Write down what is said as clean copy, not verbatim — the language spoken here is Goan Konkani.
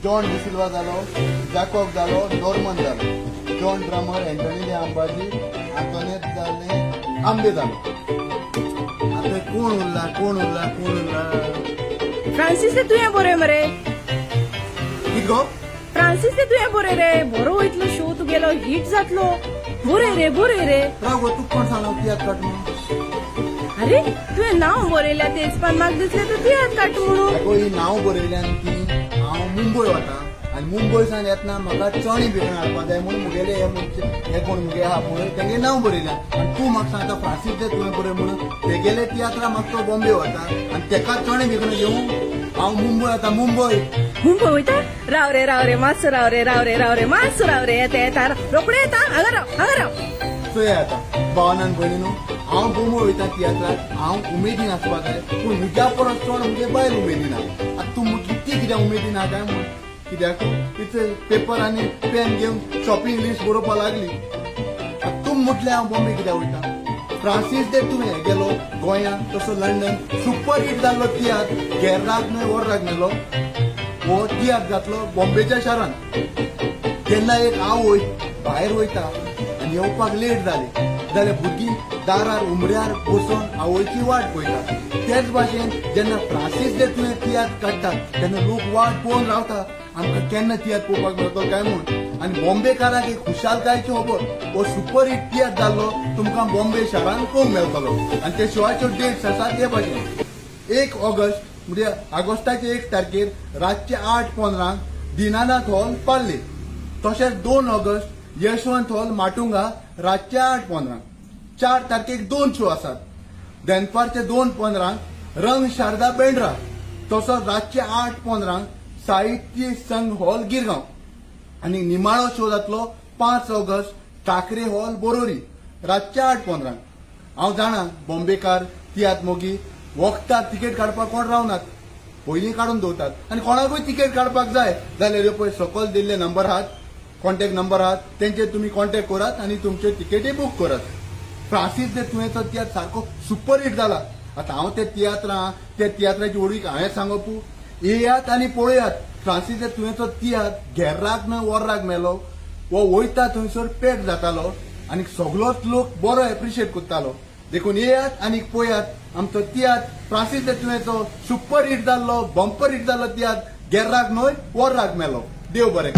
जॉन डिसिल्वा जालो, जाकोब जालो, नॉर्मन जालो, जॉन ड्रमर, एंटनी दे अंबाजी, आंतोनेत जाले, आंबे जालो. आतां कोण उरला कोण उरला कोण उरला? फ्रांसीस ते तुवें बरय मरे. कित गो? फ्रांसीस ते तुवें बरय रे, बरो वयतलो शो तुगेलो, हिट जातलो. बरय रे बरय रे. राव गो, तुका कोण सांगला तियात्र काड म्हणून? अरे तुवें नांव बरयल्या तेच पण म्हाका दिसलें तूं तियात्र काडटा म्हणून. आगो ही नांव बरयल्यान ती हांव मुंबय वता आनी मुंबय सावन येतना म्हाका चणे बिकणां हाडपा जाय म्हणून मुगेले हे हे कोण मुगे आहा पळय तेंगे नांव बरयल्या. आनी तूं म्हाका सांगता फ्रांसीस दे तुवें बरय म्हणून, तेगेले तियात्रा म्हाका तो बॉम्बे वता आनी तेका चणे बिकणां घेवन हांव मुंबय वता. मुंबय मुंबय वयता? राव रे राव रे मातसो राव रे राव रे राव रे मातसो राव रे, येता येता रोखडे येता. हांगा राव हांगा राव. चोया आतां भावनान भयणीनो, हांव बॉम्बे वयता तियात्राक, हांव उमेदीन आसपाक जाय, पूण म्हज्या परस चड मुगे बायल उमेदीन आहा. आतां तूं कितें कित्याक उमेदीन आहा काय म्हूण? कित्याक तिचे पेपर आनी पेन घेवन शॉपिंग लिस्ट बरोवपाक लागली. आतां तूं म्हटलें हांव बॉम्बे कित्याक वयता? फ्रांसीस दे तुवें गेलो गोंयांत तसो लंडन सुपर हिट जाल्लो तियात्र गेर्राक न्हय ओर्राक मेलो हो तियात्र जातलो बॉम्बेच्या शारांत. जेन्ना एक आवय भायर वयता आनी येवपाक लेट जाली जाल्यार भुरगीं दारार उमऱ्यार बसून आवयची वाट पळयतात. तेच भाशेन जेन्ना फ्रांसीस दे तुवें तियात्र काडटात तेन्ना लोक वाट पळोवन रावता आमकां केन्ना तियात्र पळोवपाक मेळटलो काय म्हूण. आनी बॉम्बेकारांक एक खुशालकायची खबर, हो सुपर हिट तियात्र जाल्लो तुमकां बॉम्बे शारांत पळोवंक मेळटलो. आनी ते शोआच्यो डेट्स आसात ते भाशेन 1 ऑगस्ट म्हणजे ऑगस्टाचे 1 तारखेर रातचे 8:15 दीनानाथ हॉल पार्ले, तशेंच 2 ऑगस्ट यशवंत हॉल माटुंगा रातचे 8:15. 4 तारखेक 2 शो आसात, दनपारचे 2:15 रंग शारदा बेंड्रा, तसोच रातचे 8:15 साहित्य संघ हॉल गिरगांव, आनी निमाणो शो जातलो 5 ऑगस्ट ठाकरे हॉल बोरोरी रातचे 8:15. हांव जाणा बॉम्बेकार तियात्र मोगी वखदार तिकेट काडपाक कोण रावनात, पयलीं काडून दवरतात. आनी कोणाकूय तिकेट काडपाक जाय जाल्यार पळय सकयल दिल्ले नंबर आहात, कॉन्टॅक्ट नंबर आहात, तेंचेर तुमी कॉन्टॅक्ट करात आनी तुमच्यो तिकेटी बूक करात. फ्रांसीस दे तुवेंचो तियात्र सारको सुपर हिट जाला. आतां हांव ते तियात्रां त्या तियात्राची ओळख हांवें सांगप, येयात आनी पळयात. फ्रांसीस दे तुवेंचो तियात्र घेर्राक न्हय ओर्राक मेलो, हो वयता थंयसर पॅक जातालो आनी सगलोच लोक बरो एप्रिशिएट करतालो. देखून येयात आनी पळयात आमचो तियात्र फ्रांसीस दे तुवेंचो सुपर हिट जाल्लो, बंपर हिट जाल्लो तियात्र घेर्राक न्हय ओर्राक मेलो. देव बरें.